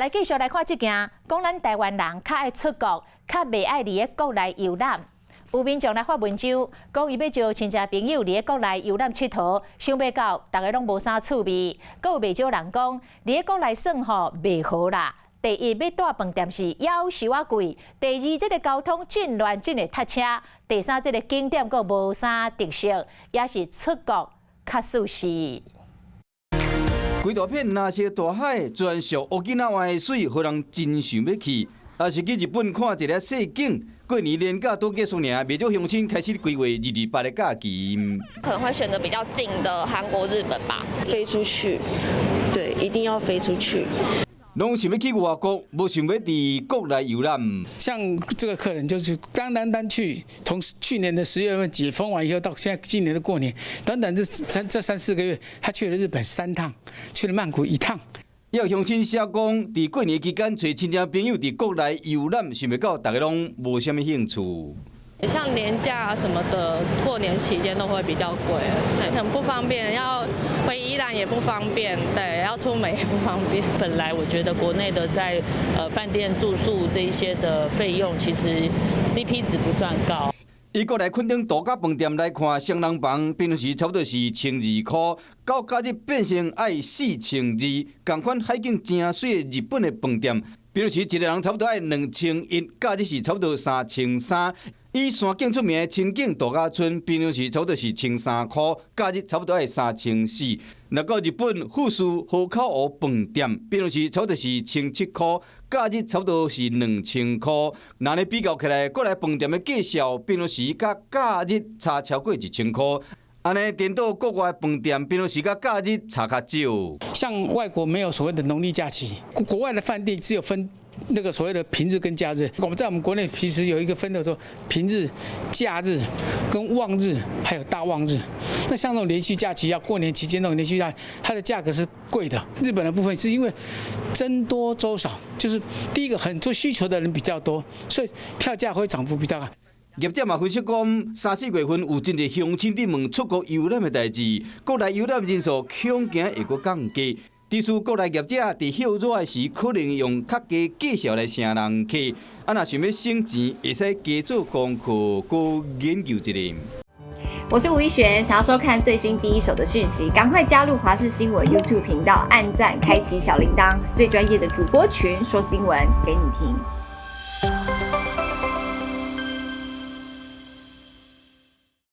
來繼續來看這件，講咱台灣人較愛出國，較袂愛佇咧國內遊覽。有民眾來發文章，講伊欲招親戚朋友佇咧國內遊覽𨑨迌，想袂到逐家攏無啥趣味。閣有袂少人講，佇咧國內算吼袂好啦。第一，欲蹛飯店是夭壽仔貴；第二，這个交通真亂，真會塞車；第三，這个景點閣無啥特色，也是出國較舒適。規大片藍色大海，專屬沖繩灣的媠，予人真想欲去。但是去日本看一下世景，過年連假拄結束爾，袂少鄉親開始規劃228的假期。可能會選擇比較近的韓國、日本吧。飛出去，對，一定要飛出去。攏想欲去外國，無想欲佇國內遊覽。像這個客人就是剛單單去，從去年的10月份解封完以後，到現在今年的過年，短短這三四個月，他去了日本三趟，去了曼谷一趟。也有鄉親寫講，佇過年期間，揣親戚朋友佇國內遊覽，想袂到逐家攏無啥物興趣。像年假啊什麼的，過年期間都會比較貴，很不方便，要回宜蘭也不方便，對，要出門也不方便。本來我覺得國內的在飯店住宿這一些的費用，其實 CP 值不算高。以國內墾丁度假飯店來看，雙人房平常時差不多是千二箍，到假日變成愛4200。仝款海景誠媠的日本的飯店，平常時一個人差不多愛2100，假日是差不多3300。以山景出名的清境度假村，平常時差不多是1300箍，假日差不多愛3400。若到日本富士河口湖飯店，平常時差不多是1700箍，假日差不多是2000箍。若呢比較起來，國內飯店的價數，平常時佮假日差超過1000箍。按呢顛倒國外飯店，平常時佮假日差較少。像外國沒有所謂的農曆假期，國外的飯店只有分那個所謂的平日跟假日。我們在我們國內其實有一個分的說平日、假日跟旺日，還有大旺日。那像那種連續假期，要過年期間那種連續假，它的價格是貴的。日本的部分是因為僧多粥少，就是第一個很多需求的人比較多，所以票價會漲幅比較大。業者嘛分析講，三四月份有真濟鄉親佇問出國遊覽的代誌，國內遊覽人數恐驚會閣降低。致使國內業者佇歇熱的時，可能用較低價數來請人客。啊，若想欲省錢，會使加做功課，閣研究一下。我是吳一璇，想要收看最新第一手的訊息，趕快加入華視新聞 YouTube 頻道，按讚，開啟小鈴鐺，最專業的主播群說新聞給你聽。